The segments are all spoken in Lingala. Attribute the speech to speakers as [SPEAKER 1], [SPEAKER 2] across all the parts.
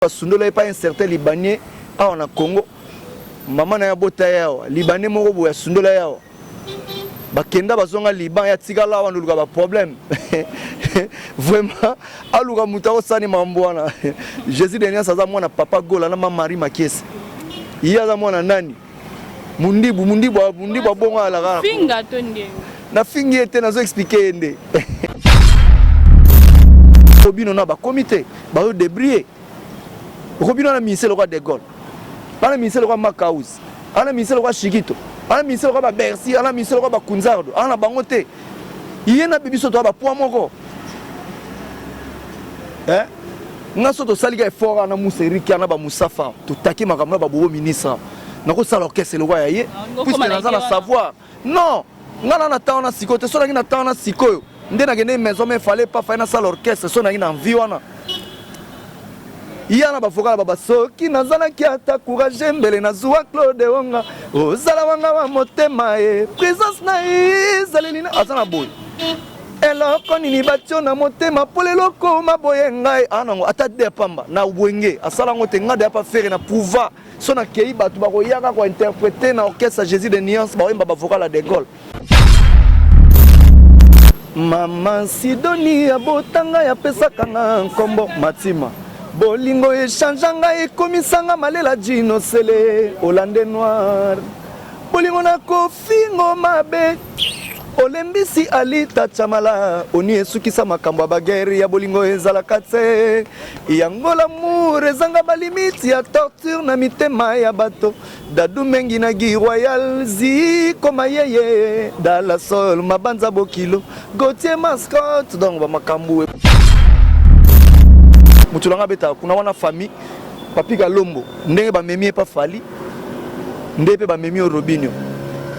[SPEAKER 1] Basundola ye pa un certain libanais awa na Congo. Mama na ye abota ye awa, libanais moko boye asundola ye awa. Bakenda bazonga Liban, ye atikala awa ndoluka ba problème. Vraiment aluka moto akosani mambo wana. Jesus de Niance aza mwana papa Gola na mama Marie Makiese. Ye aza mwana nani? Mundibu, mundibu, mundibu abongo alaka.
[SPEAKER 2] Finga to ndenge.
[SPEAKER 1] Na fingi ye te, nazo expliquer ye nde. Robino na bakomi te, bazo debrier. Robino na ministère lokola De Gaulle. Ana ministère lokola Makauz. Ana ministère lokola Shikito. Ana ministère lokola ba Bercy, ana ministère lokola ba Kunzardo. Ana bango te. Ye na biso to ba poids moko. Eh? Nga so tosali ka effort wana Moussa Eric na ba Moussafa, totaki makambo na ba bobo ministre. Nakosala orchestre lokola ya ye, puisque naza na savoir. Non, nga na na temps wana sikoyo te, so naki na temps wana sikoyo nde nakende maison mais fallait pas fallait nasala orchestre so naki na envie wana. Ya na bavocal baba soki nazalaki ata courage mbele nazua Claude Onga ozala wanga wa motema e présence na ye ezaleli na aza na boye eloko nini batio na motema mpo lelo koma boye ngai anango ata de pamba na wenge asala yango te ngai deya pa fere na prouva So na keyi bato bakoya kaka ko interpreter na orchestre Jesus de nuance bakoyemba ba vocal ya De Gaulle. Mama Sidoni abota ngai apesaka nga nkombo Matima bolingo echangea ngai ekomisa nga malela Djino Sele Hollande noir bolingo na kofingo mabe olembisi Alita Chamala oni esukisa makambo ya baguerre ya bolingo ezalaka tse Yango l'amour ezanga ba limite ya torture na mitema ya bato Dadou Mengi na Guy Royal Ziko Mayeye Dalla Sol Mabanza Bokilo Gauthier Mascotte donc ba makambo moto nanga abetaka kuna wana famille Papi Kalombo ndenge bamemi ye pa Fally nde pe bamemi yo Robinho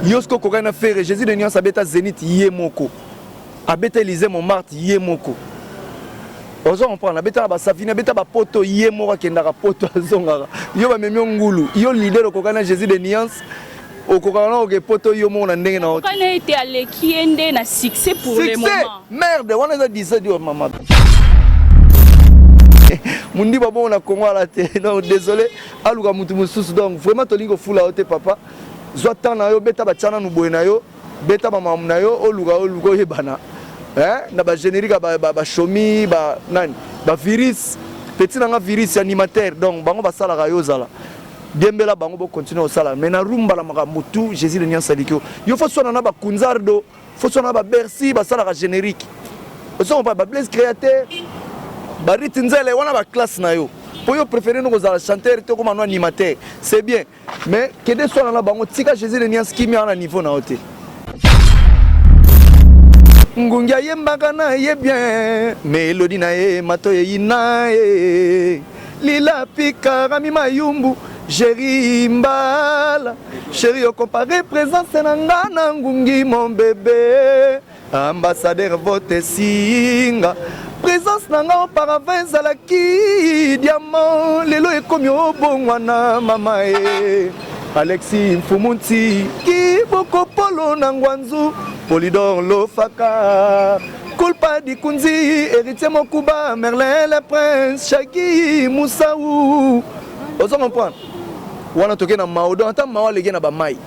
[SPEAKER 1] yo soki okokani na Ferre Jesus de nuance abeta Zenith ye moko Abeta Elysee Montmartre ye moko. Ozo comprendre? Abeta na ba Savini, abeta ba poto ye moko akendaka poto azongaka. Yo bamemi yo ngulu. Yo leader okokani na Jesus de nuance. Okokaka na oke poto yo moko na ndenge na yo.
[SPEAKER 2] Okokani ete aleki ye nde na succès pour le moment.
[SPEAKER 1] Merde, wana eza 17 yo mama. Mundiba bongo na Congo ala te. Donc désolé, aluka mutu mususu. Donc vraiment tolingi kofula yo te papa. Zwa temps na yo beta ba tchana boye na yo. Beta ba makambo na yo oluka oluka oyebana eh na ba generique ba ba, ba chomi ba nani ba virus petit na nga virus animateur donc bango basalaka yo ozala diembela bango bo continuer kosala mais na rumba na makambo tout Jésus le Nyansa likio yo faut swana na ba Kunzardo faut swana na ba Bercy basalaka generique ozo comprendre ba Blaise créateur ba Rit Nzele wana ba classe na yo po yo préféré no kozala chanteur te okoma no animateur c'est bien Mais kende swana na bango tika Jesus de nuance kimia wana niveau na yo te. Ngungi ayembaka na ye bien melodi na ye mato eyina ye lila pika rami mayumbu Jerry Mbala chéri yo compare présence na nga na ngungi mon bébé Ambassadeur vote singa présence na nga auparavant ezalaki diamant lelo ekomi obongwana mama e Alexis Mfumu Ntiki Bokopolo na Ngwanzu Polidor Lofaka Kulpa Dikunzi Héritier Mokuba Merlin le Prince Shaggy Moussaou ozo comprendre wana toke na mao donc ata mao aleki na bamai.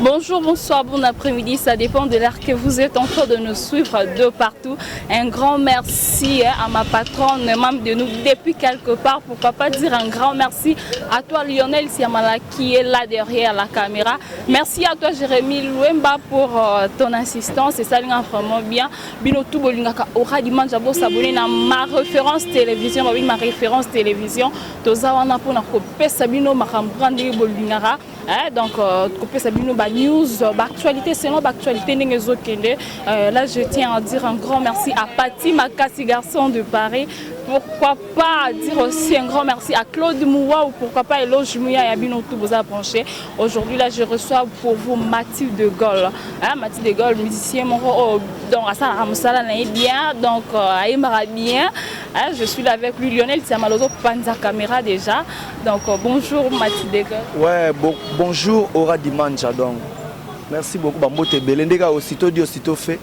[SPEAKER 2] Bonjour, bonsoir, bon après-midi, ça dépend de l'heure que vous êtes en train de nous suivre de partout. Un grand merci, hein, à ma patronne, membre de nous depuis quelque part. Pourquoi pas dire un grand merci à toi Lionel Siamala qui est là derrière la caméra. Merci à toi Jérémy Luemba pour ton assistance et ça vraiment bien. Bino tout bolingaka Aura Dimanche bo s'abonner na ma référence télévision, oui, ma référence télévision. Toza wana pona kopesa bino makambo ndenge bolingaka. Hein, donc kopesa bino ba news, ba actualité selon ba actualité ndenge ezokende. Là je tiens à dire un grand merci à Patty Makassi, garçon de Paris. Pourquoi pas dire aussi un grand merci à Claude Moua ou pourquoi pas Eloge Mouya et Abino tout vous a branché. Aujourd'hui là je reçois pour vous Mathieu de Gaulle. Hein, Mathieu de Gaulle, musicien moko oh, donc ça mosala na ye bien, donc ayembaka bien. Hein, je suis là avec lui Lionel Tiamalozo Panza caméra déjà. Donc bonjour Mathieu de Gaulle.
[SPEAKER 1] Ouais, bon, bonjour Aura Dimanja donc. Merci beaucoup bambote ebele ndeka aussitôt dit aussitôt fait.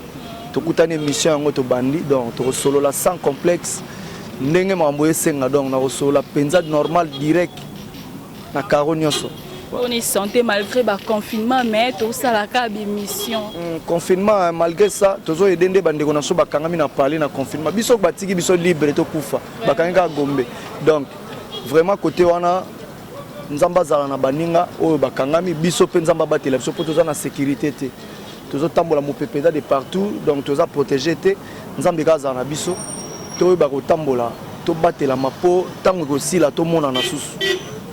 [SPEAKER 1] Tokutani émission yango tobandi donc tokosolola sans complexe ndenge makambo esenga donc nakosolola mpenza normal direct na karo nyonso.
[SPEAKER 2] On est santé malgré ba confinement mais tosalaka bémission.
[SPEAKER 1] Confinement malgré ça tozoyede nde bandeko na so bakangami na parler na confinement biso batiki biso libre tokufa bakangi kaka Gombe. Donc vraiment côté wana Nzambe azala na baninga oyo bakangami biso mpe Nzambe abatela biso mpo toza na sécurité te, tozotambola mopepe eza de partout donc toza protégé te. Nzambe kaka azala na biso toyeba kotambola tobatelama mpo ntango ekosila tomonana susu,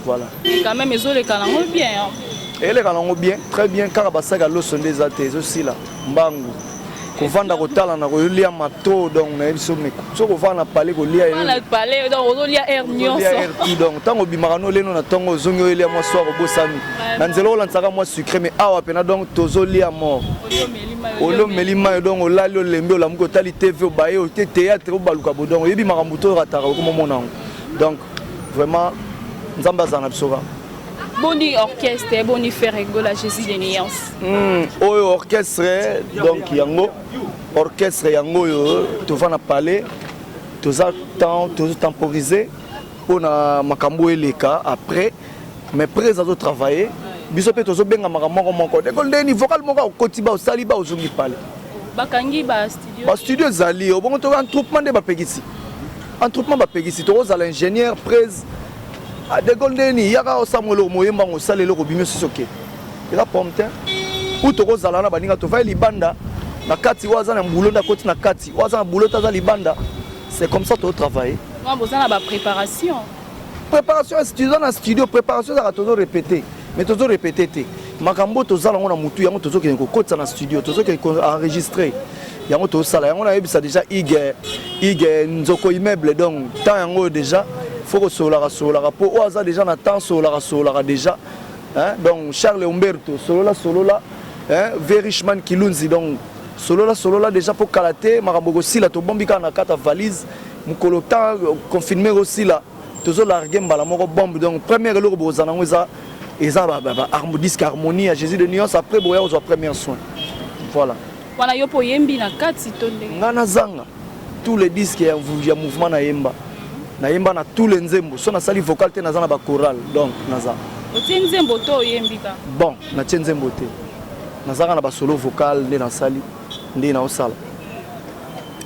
[SPEAKER 1] voilà.
[SPEAKER 2] Quand même ezoleka nango bien, hein.
[SPEAKER 1] Eleka nango bien, très bien, kaka basaka loso nde eza te, ezosila mbangu kovanda kotala na kolia mato donc nayebi so me soki kovanda na pale kolia
[SPEAKER 2] na palais donc ozolia air nyonso.
[SPEAKER 1] Donc ntango obimaka no oleno na ntongo ozongi oyelia mwa soir obosani na nzela olandisaka mwa sucré mais awa pena donc tozolia mort olomeli mai donc olali olembi olamuki otali TV obaye ote théâtre obaluka bo donc oyebi makambo to orataka okomomona yango donc vraiment Nzambe azala na biso kaka.
[SPEAKER 2] Boni orchestre, boni Ferre Gola, Jésus de Nuance?
[SPEAKER 1] Oyo orchestre donc yango orchestre yango oyo tova na palais toza temps tozotemporiser mpona makambo eleka après mais près azotravaille biso mpe tozobengamaka moko moko ndeko ndeni vocal moko akoti ba osali ba ozongi palais.
[SPEAKER 2] Bakangi bastudio?
[SPEAKER 1] Bastudio ezali obongo to attroupement nde bapekisi attroupement bapekisi tokozala ingénieur prese deko ndeni yaka osamwa eloko moyembango osala eloko obimi osusu oke eza problème te ou tokozala na baninga tovai libanda na kati oyo aza na boulot nde akoti na kati oyo aza na boulot te aza libanda, c'est comme ça tozotravaille.
[SPEAKER 2] Boza na bapréparation?
[SPEAKER 1] Préparation toza na studio, préparation ezalaka tozorépéter mais tozorépéter te makambo tozala yango na motu yango tozokende kokotisa na studio tozokende koenregistrer yango tozosala yango nayebisa déjà ige ige nzoko immeuble donc temps yango oyo déjà faut kosololaka sololaka mpo oyo aza déjà na temps sololaka sololaka déjà, hein? Donc Charles Umberto solola solola, hein? V Richman Kilunzi donc solola solola déjà mpo kala te makambo ekosila tobombi kaka na kati ya valise mokolo temps confinement ekosila tozolarguer mbala moko bombe donc première eloko bokozala yango eza eza disque harmonie ya Jésus de Nuance après boya kozwa première soin, voilà.
[SPEAKER 2] Wana yo mpo oyembi na kati to ndenge?
[SPEAKER 1] Nga nazanga tous les disques ya mouvement nayemba nayemba na tous les nzembo so nasali vocal te naza na bachoral donc naza.
[SPEAKER 2] Otie nzembo to oyembi kaka?
[SPEAKER 1] Bon, natie nzembo te, nazaka na basolo vocal nde nasali nde naosala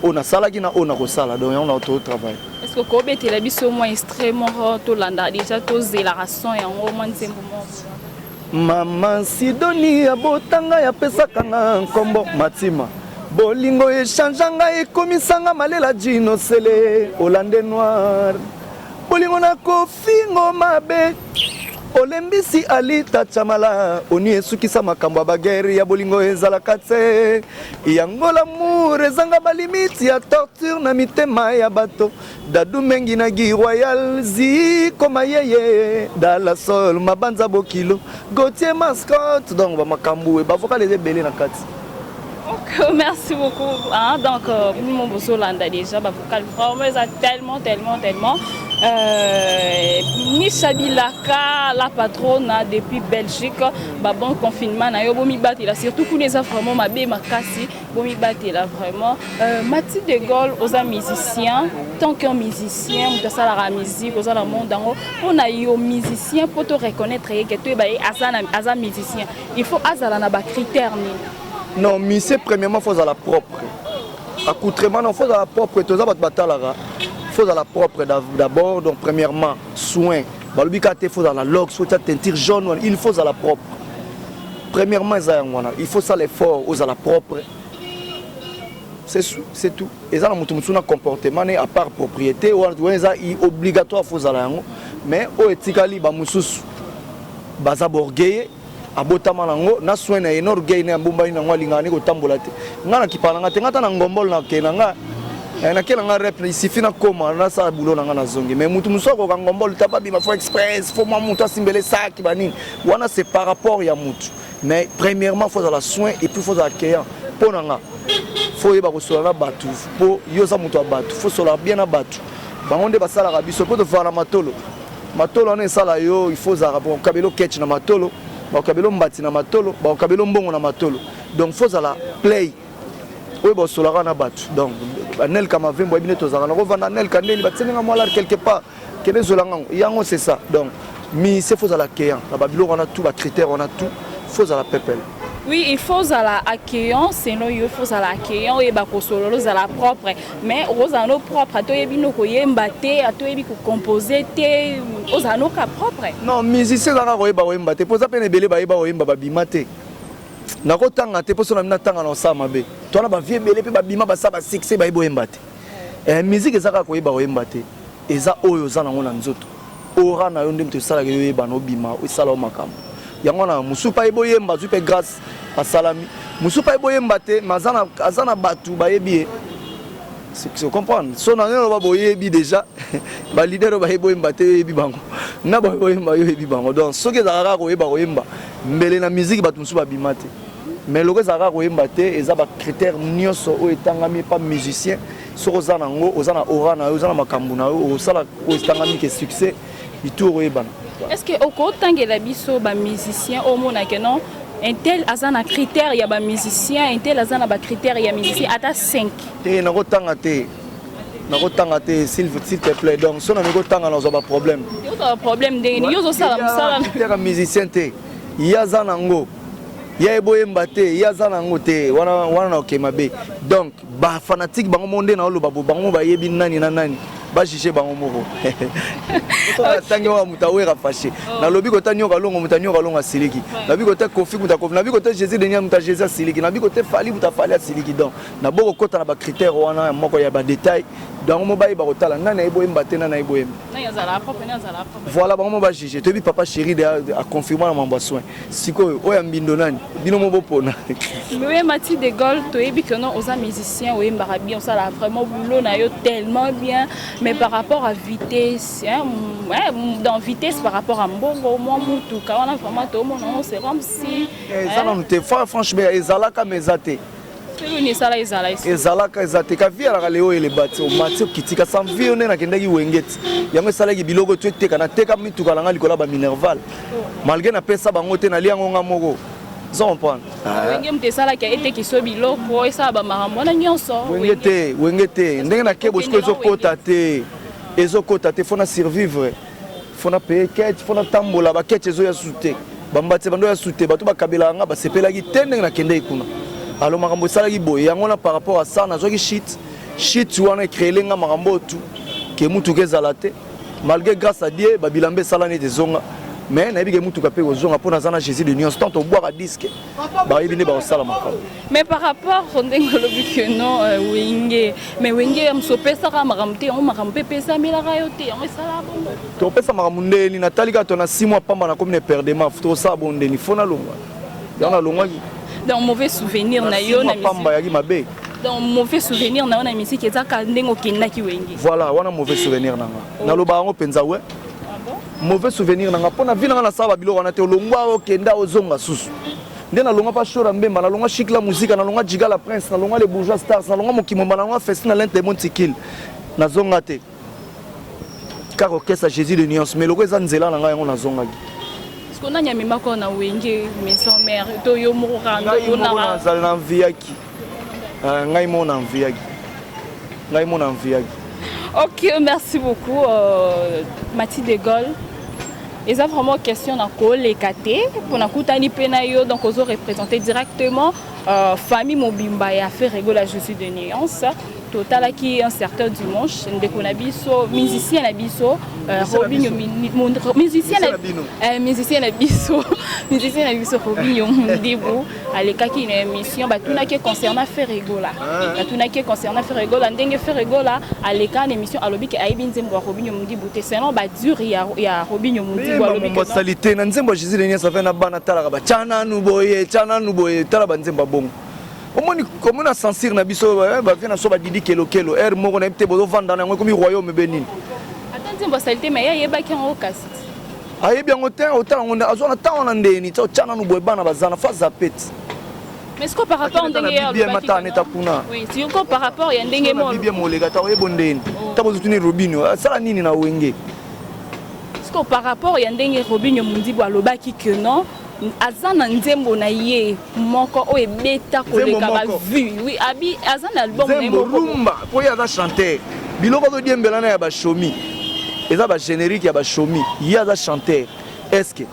[SPEAKER 1] oyo nasalaki na oyo nakosala donc yango na totravaille.
[SPEAKER 2] Est ce que kobetela biso mwa extrait moko tolanda déjà tozelaka son yango mwa nzembo moko?
[SPEAKER 1] Mama Sidoni abotanga apesaka nga nkombo Matima bolingo echange ngai ekomisanga malela jino sele olande noir bolingo na kofingo mabe olembisi alita chamala oni esukisa makambo ya baguerre ya bolingo ezalaka te yango l'amour ezanga balimite ya torture na mitema ya bato dadu mengi na gi royal zikoma yeye dala sol mabanza bokilo Gautier Mascotte donc bamakambo bavocal eza ebele na kati.
[SPEAKER 2] Ok. Merci beaucoup, hein. Donc bino bozolanda déjà bavocal, vraiment eza tellement, tellement, tellement. Nisha Bilaka, la patronne depuis Belgique, ba bon confinement na yo, bomibatela, surtout kuna eza vraiment mabe makasi, bomibatela vraiment. Mati de Gaulle, oza musicien, tant qu'un musicien, moto asalaka musique, oza na monde yango, mpona yo musicien, mpo to reconnaître ye ke toyeba ye aza musicien, il faut azala na bacritère nini?
[SPEAKER 1] Non, musicien, premièrement, faut ozala propre. Accoutrement, non, faut ozala propre. Toza bato batalaka, faut ozala propre d'abord. Donc premièrement, soin, balobi kaka te faut ozala na locks, faut tia teinture jaune wana. Il faut ozala propre premièrement, eza yango wana. Il faut sala effort ozala propre, c'est tout. Eza na moto mosusu na comportement ne, à part propriété wana, wana eza obligatoire, faut ozala yango. Mais oyo etikali, bamosusu baza baorgueil, abotama nango na soin na ye, na orgueil na abombani nango, alingaka ne kotambola te. Ngai nakipa nanga te, ngai ata na ngombolo nakee na nga, nake na nga rep, isifi nakoma, nasala boulot na nga, nazongi. Mais mutu mosusu akoka ngombolo te, babima, faut express, faut mwa mutu asimbele saki banini wana, c'est par rapport ya mutu. Mais premièrement, faut ozala soin et puis faut ozala accueillant. Mpo na nga, faut oyeba kosola na bato, mpo yo oza moto ya bato, faut sola bien na bato. Bango nde basalaka biso mpo tofala na matolo. Matolo wana esala yo, il faut ozalaka bakokabela ketch na matolo, bakokabela mbati na matolo, bakokabela mbongo na matolo. Donc faut ozala play oyo basolaka na bato. Donc banelka mavembo, oyebi nde tozalaka na kovanda nelka ndeni batienga mwa quelque part, kende ezolanga yango, c'est ça. Donc musicien, faut ozala accueillant na babiloko wana tout, bacritère wana tout, faut ozala pepele.
[SPEAKER 2] Oui, il faut ozala accueillant. Selon yo, il faut ozala accueillant, oyeba kosolola, ozala propre. Mais ozala no propre, ata oyebi no koyemba te, ata oyebi kocompose te, ozala no ka propre?
[SPEAKER 1] Non, musicien ezalaka koyeba koyemba te, mpo eza pene ebele bayeba koyemba, babima te. Nakotanga te, mpo so na bino natanga na kosala mabe. To wana bavie ebele mpe babima, basala basuccès, bayebi koyemba te. Musique eza kaka koyeba koyemba te, eza oyo oza nango na nzoto, ora na yo nde moto esalaka yo oyeba na obima, esala yo makambo yango wana. Mosusu mpe ayebi oyemba, azwi mpe grâce, asalami. Mosusu mpe ayebi oyemba te, mais aza na bato bayebi ye. Se comprendre so na nde boyebi déjà baleader oyo bayebi oyemba te, oyebi bango, na bayebi oyemba, yo oyebi bango. Donc soki ezalaka kaka koyeba koyemba, mbele na musique bato mosusu babima te. Mais loko ezalaka kaka koyemba te, eza bacritère nyonso oyo etangami pa musicien. Soki oza nango, oza na aura na yo, oza na makambo na yo, osala oyo etangami ke succès itour oyebana.
[SPEAKER 2] Est ce que okotangela biso bamusicien oyo omonake non, un tel aza na critère ya bamusicien, un tel aza na bacritère ya musicien, ata 5?
[SPEAKER 1] Te, nakotanga te, nakotanga te, s'il te plaît. Donc so nami kotanga, nazwa baproblème.
[SPEAKER 2] Ozwa baproblème ndenge nini? Yo ozosala mosala.
[SPEAKER 1] Critère ya musicien te, ye aza nango, ye eboyemba te, ye aza nango te wana wana na okema mabe. Donc bafanatique bango mo nde naoloba bo, bango mo bayebi nani na nani, bajuge bango moko. Ntangi wana moto awera fâché, nalobi kota Nyoka Longo, moto anyoka Longo asiliki. Nabi kote Kofi, moto akofi. Nabi kote Jésus Denia, moto Jésus asiliki. Nabi kote Fali, moto afali asiliki. Donc nabo kokota na bacritère wana moko ya badétail. Donc mo bayeba kotala nani ayebi oyemba te, nani ayebi oyemba. Voilà, bango mo bajuge. Toyebi papa chéri de aconfirme na mambo ya soin. Sikoyo oyo ya mbindo nani, bino mo bopona.
[SPEAKER 2] Mais Mati de Gaulle, toyebi que non, oza musicien, oyembaka bien, osala vraiment boulot na yo tellement bien. Mais par rapport à vitesse, hein, dans vitesse par rapport à mbongo, mwa mutuka wana, vraiment toomona ngo, c'est comme si
[SPEAKER 1] Eza nanu te, franchement. Ezalaka, mais eza te.
[SPEAKER 2] Soki esala, ezala.
[SPEAKER 1] Ezalaka, eza te. Kavi alaka leo eleba ti omati okitika sans vie. Yo nde nakendaki Wenge ti yango esalaki biloko to eteka, nateka mituka na nga likolo ya baminerval, malgré napesa bango te, nalia yango nga moko. Oza comprendre?
[SPEAKER 2] Wenge moto esalaki etekiso biloko, esala bamakambo wana nyonso.
[SPEAKER 1] Wenge te, Wenge te. Ndenge nakebo sikoyo, ezokota te, ezokota te. Faut na survivre, faut na paye ketch, faut natambola. Baketch ezoya su te, bambati bando ya su te. Bato bakabelaka nga, basepelaki te ndenge nakendeki kuna. Alors makambo esalaki boye yango wana. Par rapport à ça, nazwaki shit shit wana, ecréele nga makambo oyo tu ke mutuka ezala te. Malgré, grâce à Dieu, babilamba esala neti ezonga, mais nayebi ke mutuka mpe kozonga, mpo naza na Jésus de nyonso. Tant tobwaka disque, bayebi nde bakosala makambo.
[SPEAKER 2] Mais par rapport ndenge olobi ke non, Wenge, mais Wenge moso opesaka makambo te, yango makambo mpe epesamelaka yo te, yango esala bongo.
[SPEAKER 1] Topesa makambo ndeni? Natali kaka to na 6 mois pamba, nakomi na perdement. Tosala bo ndeni? Faut nalongwa, yango nalongwaki.
[SPEAKER 2] Donc mauvais souvenir na yo na
[SPEAKER 1] pamba yaki mabe.
[SPEAKER 2] Donc mauvais souvenir na yo na musique ezaka ndenge okendaki Wenge?
[SPEAKER 1] Voilà, wana mauvais souvenir na nga, naloba yango mpenza we, mauvais souvenir na nga, mpo na vie na nga nasala babiloko wana te. Olongwa, okenda, ozonga susu. Nde nalongwa pa Shora Mbemba, nalongwa Chic la Musica, nalongwa Jiga la Prince, nalongwa les Bourgeois Stars, nalongwa Mokimomba, nalongwa Festina Lente Montikil. Nazonga te. Kaka orchestre Jésus de nuance, mais loko eza nzela na ngai yango nazongaki.
[SPEAKER 2] Siko nani amemaka na Wenge Maison Mère to yo moko kaka
[SPEAKER 1] Ngai moko nazala na enviaki. Ngai moko na enviaki. Ngai moko na enviaki.
[SPEAKER 2] Ok, merci beaucoup Mathi de Gaulle. Eza vraiment question na koleka te mpona kutani mpe na yo, donc ozo représenter directement famille mobimba ya Ferre Gola Jésus de nuance. Totalaki un certain dimanche ndeko na biso, musicien na biso, Robinho, musicien na musicien na biso, musicien na biso Robinho Mundibu alekaki na émission. Batunaki concernant Ferre Gola, batunaki concernant Ferre Gola, ndenge Ferre Gola aleka na émission, alobi ke ayebi nzembo ya Robinho Mundibu te, selon badires ya Robinho Mundibu. Alobi ke
[SPEAKER 1] basali te na nzembo ya Jésus de nuance. Afe na bana, talaka batya nanu boye, tya nanu boye, tala banzembo ya bongo. Omoni, omoni na censure na biso, bavie na so badidi kelokelo aire moko nayebi te, bozovanda na yango, ekomi royaume be nini?
[SPEAKER 2] Ata nzembo asali te, mais ye ayebaki yango kasi.
[SPEAKER 1] Ayebi yango te, otala yango, azwa na ntango wana ndeni tia otya nanu boye, bana baza na fa zape ti.
[SPEAKER 2] Mais siko par rapport ndenge ye
[SPEAKER 1] alobaki neta kuna.
[SPEAKER 2] Oui, siko par rapport ya ndenge
[SPEAKER 1] mo bibie moleka ta oyebo ndeni ta bozotuni Robinho asala nini na Wenge.
[SPEAKER 2] Siko par rapport ya ndenge Robinho Mundibu alobaki que non, aza na nzembo na ye moko oyo ebeta koleka bavues. Oui, abi aza na album na ye
[SPEAKER 1] moko rumba, po ye aza chanteur. Biloko azodiembela na ya bashomi eza bagénérique ya bashomi. Ye aza chanteur. Est ce que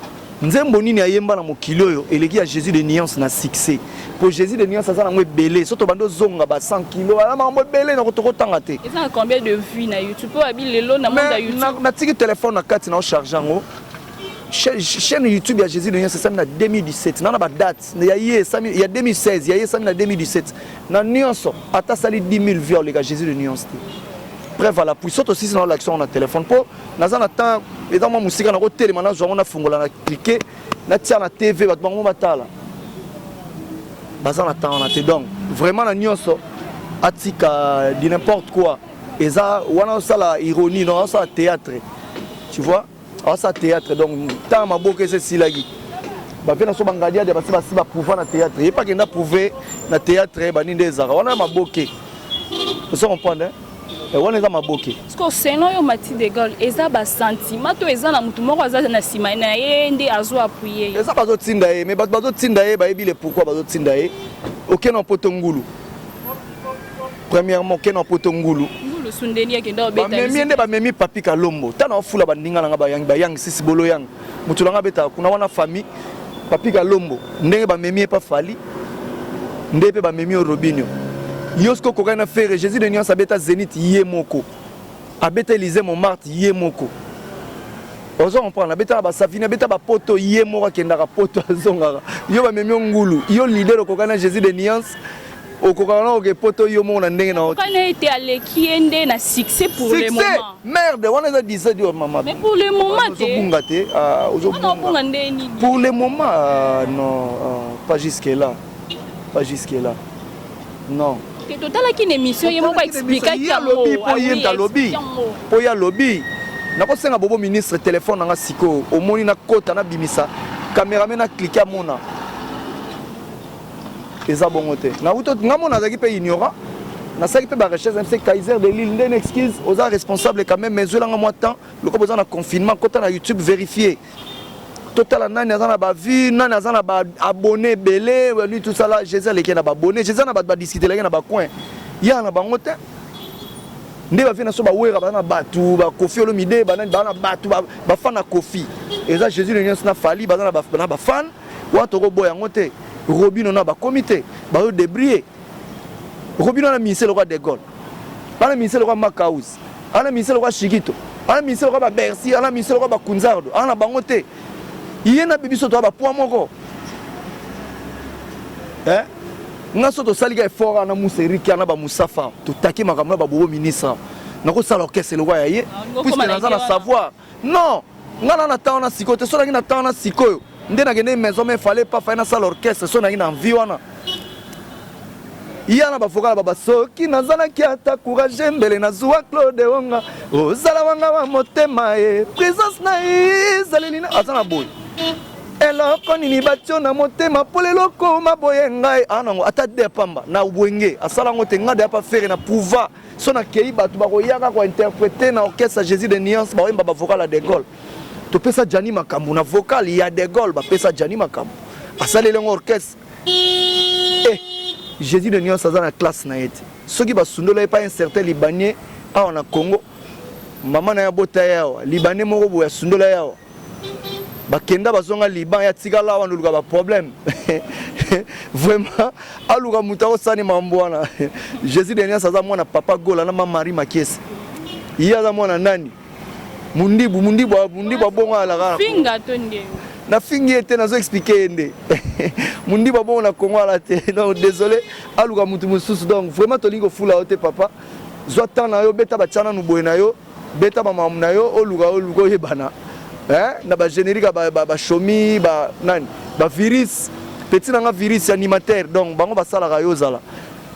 [SPEAKER 1] nzembo nini ayemba na mokili oyo eleki ya Jésus de nuance na succès? Po Jésus de nuance aza nango ebele. So tobandi ozonga ba 100 kilo, aza makambo ebele na tokotanga te.
[SPEAKER 2] Eza na combien de vues na YouTube? Po abi lelo na monde ya YouTube.
[SPEAKER 1] Natiki telefone na kati na ocharge yango. Chaîne YouTube ya Jésus de nuance esami na 2017 na badate ya ye esami ya 2016, ya ye esami na 2017. Na nyonso, ata asali 10 000 vues, oleka Jésus de nuance te. Preuve à l'appui, so tosisi na olakisa yango na telefone, mpo naza na temps, eza mwa mosika, nakotelema, nazwa yango, nafungola, na clique, natia na TV, bato bango batala. Baza na temps wana te. Donc vraiment, na nyonso, atika du n'importe quoi. Eza wana osala ironie, non, osala théâtre, tu vois, aosala théâtre. Donc ntango maboko eza esilaki, bavie na so bangadiade basi baprouva na théâtre, ye mpe akenda prouve na théâtre. Banini nde ezalaka wana ya maboke, ozo comprendre? Wana eza maboke.
[SPEAKER 2] Parce que selon yo, Mati de Gaulle, eza basentiment to eza na motu moko aza na nsima na ye nde azo appuyer ye?
[SPEAKER 1] Eza bazotinda ye, mais bato bazotinda ye bayebi le pourquoi bazotinda ye. Okende na poto ngulu, premièrement okende na poto ngulu.
[SPEAKER 2] Ngulu sundeni akenda obeta.
[SPEAKER 1] Bamemi ye nde, bamemi Papi Kalombo. Ntango afula bandinga nanga bayangi, bayangi sisi bolo yang motu nanga abetaka kuna wana, famille Papi Kalombo, ndenge bamemi ye pa Fali, nde mpe bamemi yo Robinio. Yo soki okokani na Ferre, Jésus de nuance abeta Zénith ye moko, abeta Élysée Montmartre ye moko, ozo comprendre, abeta na basafini, abeta bapoto ye moko, akendaka poto, azongaka. Yo bamemi yo ngulu, yo leader okokani na Jésus de nuance, okokaka na oke poto yo moko na ndenge na
[SPEAKER 2] Okani ete aleki ye nde na succès pour le moment.
[SPEAKER 1] Merde, wana eza 17 yo mama.
[SPEAKER 2] Mais pour le moment
[SPEAKER 1] te. Ozobunga te.
[SPEAKER 2] Ozobunga obunga nde nini?
[SPEAKER 1] Pour le moment, non, pas jusque là, pas jusque là, non.
[SPEAKER 2] Te, totalaki na émission, ye moko expliquaki
[SPEAKER 1] yango. Alobi mpo ye nde alobi, mpo ye alobi. Nakosenga bobo ministre telefone nanga sikoyo, omoni, nakota, nabimisa cameraman, na clique, amona eza bongo te. Nauto nga mona azalaki mpe ignorant, nasalaki mpe barecherche. Mse Kaiser de Lille nde na excuse, oza responsable quand même, mais ezwelanga mwa temps. Lokola boza na confinement, kota na YouTube, vérifie, totala nani aza na bavues, nani aza na baabonné ebele. Lui, tout ça là, Jésus aleki na baabonné. Jésus na bato badiscutelaki na bacoin ya na bango te. Nde bavie na so bawera baza na bato, bakofi Olomide, banani baza na bato bafan na Kofi. Eza Jésus le nyonso na Fali baza na bafan wana, tokoboya yango te. Robino na bakomi te, bazodébrouiller. Robino ana ministère lokola De Gaulle, ana ministère lokola Makaus, ana ministère lokola Shikito, ana ministère lokola babercy, ana ministère lokola bakunzardo, ana na bango te. Ye na biso toya bapoids moko. Nga so tosalika effort wana, Musa Eriki ana bamusafa, totaki makambo na babobo ministre, nakosala orchestre lokola ya ye, puisque naza na savoir. Non, nga na ntango na sikoyo te. So nangi na ntango na sikoyo nde nakende maison, mais fallait pas, fallait nasala orchestre. So nangi na envie wana ya na bavocal baba, soki nazalaki ata courage, mbele nazwa Claude Onga, ozala wanga wa motema ye, présence na ye ezaleli aza na boye. Eloko nini batio na motema mpo lelo okoma boye ngai anango ata de pamba na wenge asala yango te. Ngai deya pa Ferre na prouva so nakei, bato bakoyaka kointerpréter na orchestre Jésus de Nuance, baoyemba bavocal ya De Gaulle. Topesa Jani makambo na vocal ya De Gaulle, bapesa Jani makambo, asaleli yango orchestre. Eh, Jésus de Nuance aza na classe na ye te. Soki basundola ye pa un certain Libanais awa na Congo, mama na ye abota ye awa, Libanais moko boye asundola ye awa, bakenda bazonga Liban, ya tikala awa, ndoluka baproblème. Vraiment, aluka moto akosani mambo wana. Jésus de Nuance aza mwana papa Gola na ma Marie Makiese. Ye aza mwana nani? Mundibu, mundibu, mundibu abongo alaka.
[SPEAKER 2] Finga to ndenge?
[SPEAKER 1] Nafingi ye te, nazo expliquer ye nde mundibu abongo na Kongo ala te. Donc désolé, aluka motu mosusu. Donc vraiment, tolingi kofula yo te, papa. Zwa temps na yo, beta batya nanu boye na yo, beta bamamu na yo, oluka oluka oyebana na bagénérique, bashomi, nani, bavirus, petit nanga virus animateur. Donc bango basalaka yo, ozala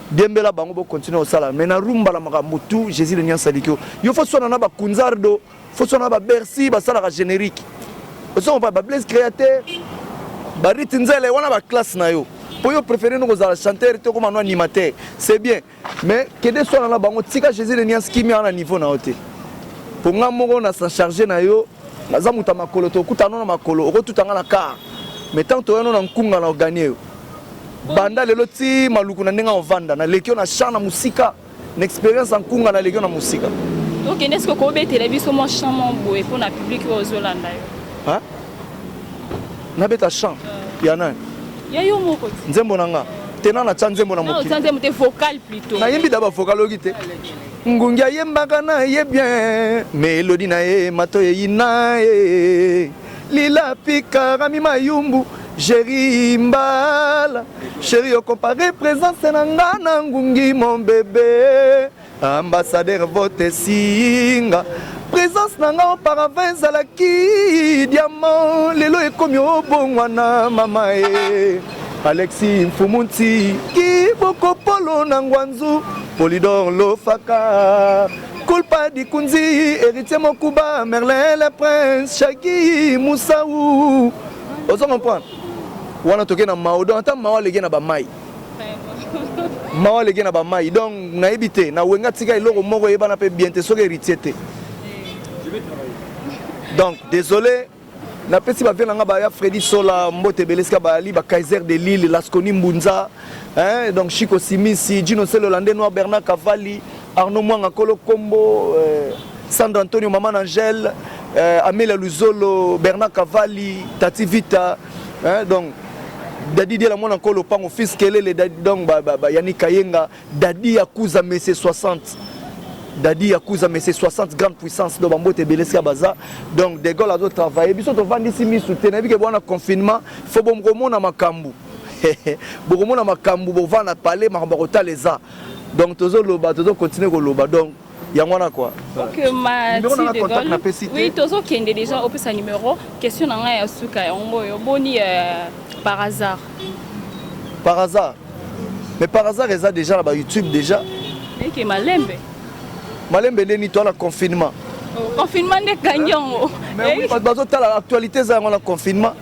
[SPEAKER 1] diembela bango, bocontinue kosala. Mais na rumba na makambo tout, Jésus de Nuance aliki yo. Yo faut swana na bakunzardo, faut swana na babercy, basalaka générique osongo, bablaise créateur, bariti nzele wana, baclasse na yo. Mpo yo préféré no kozala chanteur te, okoma no animateur, c'est bien, mais kende swana na bango. Tika Jésus de Nuance kimia wana, niveau na yo te. Mpo nga moko na s'en charge na yo, naza moto ya makolo, tokutana na makolo, okotutanga na car, mais tant toyano na nkunga na oganie yo. Banda lelo ti maluku na ndenge ovanda, naleki yo na champ, na mosika, na expérience ya nkunga, naleki yo na mosika.
[SPEAKER 2] Okende soki okobetela biso mwa chant mwa boye mpona public oyo ozolanda yo.
[SPEAKER 1] Nabeta chant ya nani?
[SPEAKER 2] Ya yo moko ti.
[SPEAKER 1] Nzembo na nga te, na natya nzembo na mokili.
[SPEAKER 2] Nzembo te, vocal plutôt.
[SPEAKER 1] Nayembi da bavocal oki te. Ngungi ayembaka na ye bien, mélodie na ye mato eyi na ye. Lila pikarami mayumbu, Géri Mbala, chéri, ocompare présence na nga na ngungi. Mon bébé ambassadeur, vote singa présence na nga auparavant ezalaki diamant, lelo ekomi obongwana. Mama e Alexis Mfumunti Kiboko, Polo na Ngwanzu, Polidor Lofaka, Kulpa Dikunzi, Héritier Mokuba, Merlin le Prince, Shagi Musaou. Ozo comprendre wana, toke na mao. Donc ata mao aleki na bamai, mao aleki na bamai. Donc nayebi te na wenga, tika eloko moko eyebana mpe bien te soki héritier te. Donc désolé, napesi bavie na nga baya Fredi Sola mbote ebele esika bayali, bakaiser de Lille, Lasconi Mbunza, hein, donc Chico Simisi, Gino Selo Lande Noir, Bernard Cavalli, Arnaud Mwanga Kolo Kombo, Sandra Antonio, Maman Angèle, Amelia Luzolo, Bernard Cavalli, Tati Vita, hein, donc Dadi Diela mwana Nkolo Pango, fils Kelele, donc ba, ba, ba, Yannick Kayenga, Dadi Yakuza, Messie 60, Dadi Yakuza, Messie 60, grande puissance. Donc bambote ebele esika baza. Donc De Gaulle azotravaille, biso tovandisi misu te. Nayebi ke bwana confinement, faut bokomona makambo, bokomona makambo, bovanda pale, makambo ya kotala eza. Donc tozoloba, tozocontinue koloba. Donc yango wana quoi.
[SPEAKER 2] Ok, Mati De Gaulle. Oui, tozokende déjà, opesa numéro. Question na ngai ya suka yango oyo: boni par hasard?
[SPEAKER 1] Par hasard, mais par hasard eza déjà na bayoutube déjà.
[SPEAKER 2] Eke malembe.
[SPEAKER 1] Malembe ndeni toa na confinement.
[SPEAKER 2] Confinement nde ekangi yango.
[SPEAKER 1] Mais oui, bato bazotala actualité eza yango na confinement.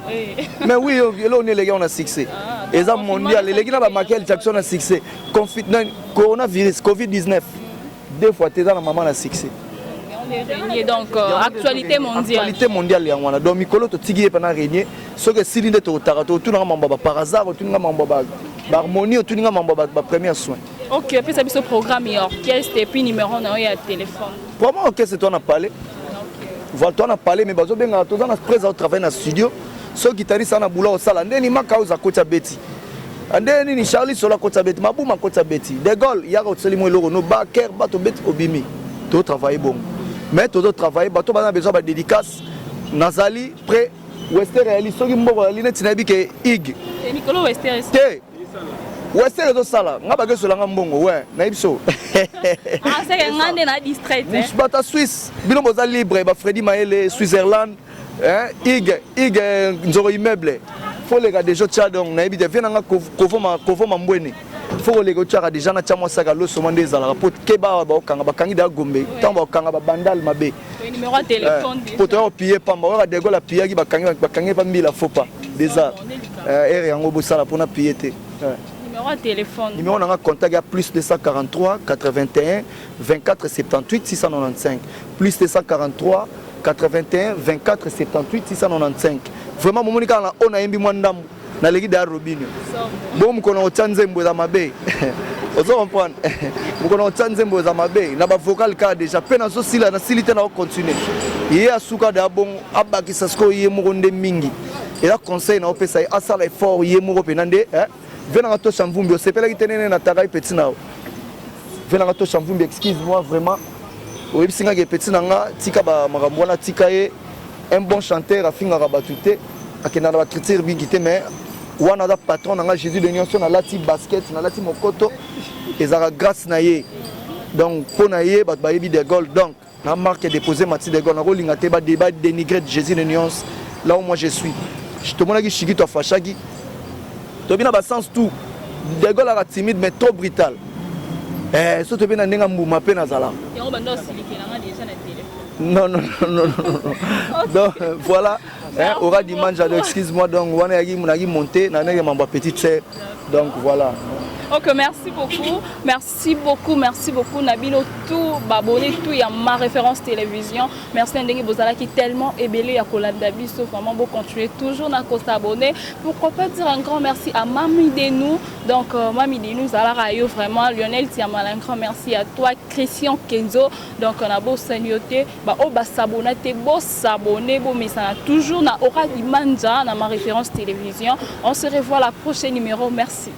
[SPEAKER 1] Mais oui, eloko nini eleki yango na succès? Eza mondial, eleki na bamichael Jackson na succès. Coronavirus, Covid-19, deux fois te, eza na mama na succès.
[SPEAKER 2] Donc actualité mondiale.
[SPEAKER 1] Actualité mondiale yango wana. Donc mikolo totiki ye mpena régner, soki esili nde tokotaka, totunanga mambo ya par hasard, otuninga mambo ya baharmonie, otuninga mambo ya bapremier soin.
[SPEAKER 2] Ok, opesa biso programme ya orchestre et puis numéro na yo ya téléphone.
[SPEAKER 1] Programme orchestre, to na parler, voilà, to na parler, mais bazobengaka, toza na prese aotravaille na studio. Soki guitariste ana bula osala ndeni, maka oza kotya beti nde nini, Charlie Solo akotisa beti, Mabuma akotisa beti, De Gaulle yaka osali mo eloko no baker, bato beti obimi, totravaille bongo. Mais tozotravaille, bato baza na besoin badédicace, nazali prêt. Wester eyali, soki mboko eyali neti nayebi ke ig te, Wester ezosala nga bakesolanga mbongo we nayebi so. Bata Suisse, bino boza libre, bafredi Mayele Switzerland, ig ig nzoko immeuble, faut leka déjà otya. Donc nayebi te, vie nanga kovoma mbwene, faut koleka otyaka déjà na tya mwa saka loso mwa nde ezalaka po keba awa baokanga, bakangi deya Gombe, ntango bakokanga babandale mabe po toya kopie pamba oyoka De Gaulle apiyaki, bakangi, bakangi pa mbila, faut pas. Déjà heure yango bosala mpona pille te.
[SPEAKER 2] Numéro ya téléphone.
[SPEAKER 1] Numéro nanga contact ya plus 243 81 24 78 695, plus 243 81 24 78 695. Vraiment, momoni kaka na oyo nayembi mwa ndambu, naleki deya Robinio. Bo mokolo na kotia nzembo eza mabe, ozo comprendre? Mokolo na kotia nzembo eza mabe na bavocal kaka déjà mpe nazosila, nasili te, nakocontinue. Ye asuka deya bongo, abakisa sikoyo ye moko nde mingi. Eza conseil na opesa ye, asala effort ye moko mpena nde ve nanga Tosha Mvumbi. Osepelaki te nene nataka ye petit na yo, ve nanga Tosha Mvumbi. Excuse moi vraiment, oyebisi ngaki petit na nga, tika bamakambo wana, tika ye. Un bon chanteur afingaka bato te, akendaka na bacriture mingi te, mais wana aza patron na nga Jésus de nyonso. Nalati basket, nalati mokoto, ezalaka grâce na ye. Donc mpo na ye bato bayebi De Gaulle. Donc na marque déposé Mati De Gaulle, nakolinga te badénigre Jésus de nuance là où moi je suis. Tomonaki Shikito afashaki, toyebi na basens tout. De Gaulle aka timide mais trop brutal. So toyebi na ndenge mbuma mpe nazalaka.
[SPEAKER 2] Yango bando osilikelanga déjà na téléphone.
[SPEAKER 1] Non, non, non, non, non, non. Donc voilà, hein, aura dimanche, excuse-moi. Donc wana yaki naki monté na ndenge mambo ya petite sœur. Donc voilà.
[SPEAKER 2] Ok, merci beaucoup. Merci beaucoup, merci beaucoup. Nabino tout, abonné tout, il y a Ma Référence Télévision. Merci ndenge bozalaki tellement ebele ya kolanda biso. Vraiment, bon, continuer toujours na s'abonner. Pourquoi pas dire un grand merci à Mami de nous. Donc, Mami de nous, alors, vraiment, Lionel Tiamala, un grand merci à toi, Christian Kenzo. Donc, on a beau sagnoter, bah, oh, bah, s'abonner, bo s'abonner, bo, mais ça toujours na Aura Dimanja, na Ma Référence Télévision. On se revoit la prochaine numéro. Merci.